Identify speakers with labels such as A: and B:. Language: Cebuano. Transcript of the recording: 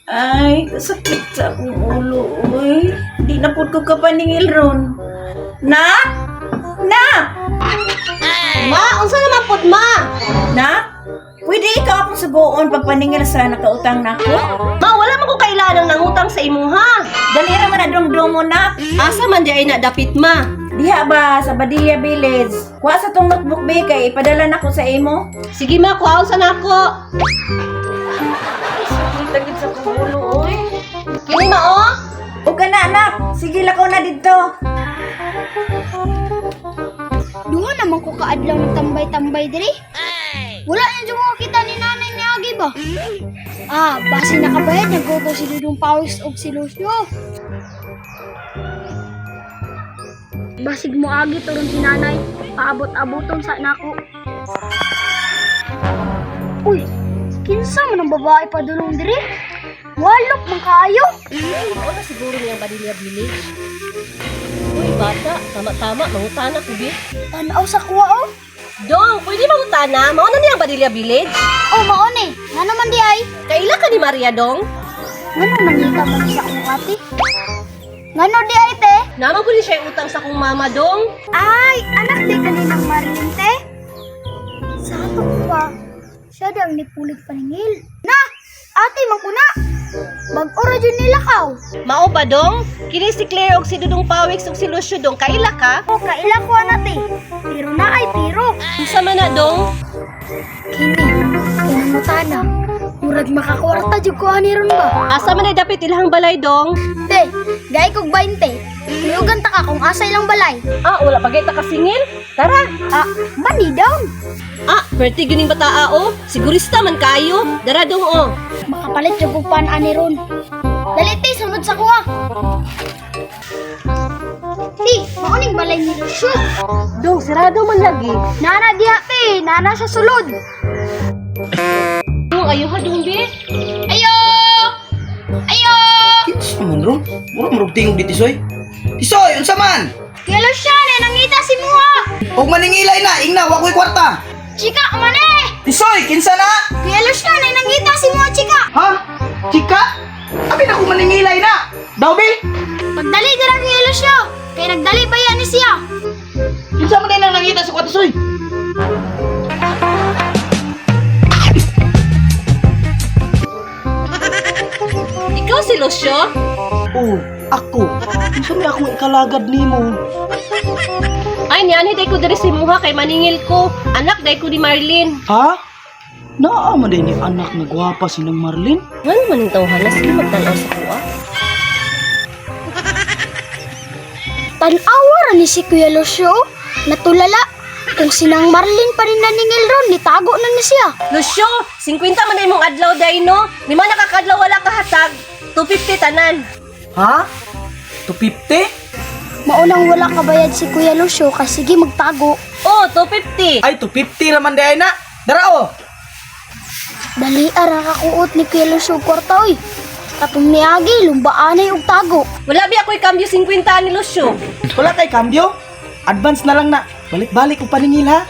A: Ay, kasakit sa akong ulo, uy. Di na pud ko kapaningil ron. Na? Na!
B: Ma, unsa naman pud ma?
A: Na? Pwede ikaw akong suguon pagpaningil sa nakautang nako?
B: Ma, wala man ko kailanang nangutang sa imuha.
A: Dali ra man na dongdong mo na.
B: Asa man di ay na dapit ma?
A: Diha ba sa Badia Village? Kuha sa tong notebook be kay ipadala nako sa imo.
B: Sige ma, kuhaon sa nako.
A: Sakit gid sa akong ulo, uy.
B: Kini ma oh.
A: O ka na, anak. Sige lakaw na didto.
C: Duha naman ko kaadlaw nagtambay-tambay diri. Wala na jud ko kita ni nanay ni Agi ba? Ah, base nakabayad naggogo si Dudong Pawis og si Lucio. Basig mo agi turon si nanay, paabot-aboton sa nako. Uy, kinsa man ang babae padulong diri? Walok man kaayo.
B: Mao na siguro niyang Badilla Village. Uy, bata, tama-tama, mangutana ko bi.
C: Tanaw sa kuwa oh.
B: Dong, pwede mangutana? Mao na niyang Badilla Village?
C: Oh, mao ni. Ngano man di ay?
B: Kaila ka ni Maria dong?
C: Ngano man di ka man sa akong ate? Ngano di ay te?
B: Naman ko ni siya yung utang sa akong mama dong.
C: Ay, anak di kaninang Marilyn te. Sa ato pa, siya di ang nipulig paningil. Na! Ate, mangkuna! Bag-ora dyan nila kaw.
B: Mao ba dong? Kini si Claire og si Dudong Pawix og si Lucio dong. Kaila ka?
C: O, kaila ko na te. Pero na ay pero.
B: Unsa man na dong?
C: Kini, kinamutana. Murag makakwarta jud ko ani ron ba?
B: Asa man ay dapit ilahang balay dong?
C: Te, gay kog 20. Tuyugan ta ka kung asa ilang balay.
B: Ah, wala pa ta kasingil. Tara.
C: Ah, money down.
B: Ah, perti gyud ning bataa oh. Sigurista man kayo. Dara dong oh.
C: Makapalit jud kog pan ani ron. Dali te, sunod sa kuha. Ti, mauning balay ni Lucio.
B: Dong, sirado man lagi.
C: Nana diha te, nana sa sulod.
B: Dong, ayo ha dong bi.
C: Ayo! Ayo!
D: Kinsa man ron? Mura marug tingog di Tisoy. Tisoy, unsa man?
C: Kuya Lucio, nangita si Muha.
D: Og maningilay na, ingna wa ko'y kwarta.
C: Chika, mane!
D: Tisoy, kinsa na?
C: Kuya Lucio, nangita si Muha, chika.
D: Ha? Chika? Abi na ko maningilay na. Daw bi?
C: Pagdali dira Kuya Lucio, kay nagdali ba yan ni siya?
D: Kinsa man nang nangita sa kwa Tisoy?
B: Ikaw si Lucio?
D: Oh, ako. Unsa may akong ikalagad nimo?
B: Ay, nianhi day ko diri si Muha kay maningil ko. Anak day ko ni Marlene.
D: Ha? Naa man day ni anak nga gwapa si nang Marlene?
B: Ngano man ning tawhana sige magtan-aw sa kuha?
C: Tan-awa ra ni si Kuya Lucio, natulala. Kung sinang Marlin pa rin naningil ron, nitago na ni siya.
B: Lucio, 50 man na imong adlaw day no. Lima na ka kadlaw wala ka hatag. 250 tanan.
D: Ha? 250?
C: Maunang wala kabayad si Kuya Lucio kay sige magtago.
B: Oh, 250.
D: Ay, 250 ra man day na. Dara oh.
C: Dali ara kakuot ni Kuya Lucio og kwarta oy. Katong niagi lumbaanay og tago.
B: Wala bi ako'y kambyo 50 ni Lucio.
D: Wala kay kambyo? Advance na lang na. Balik-balik og paningil ha.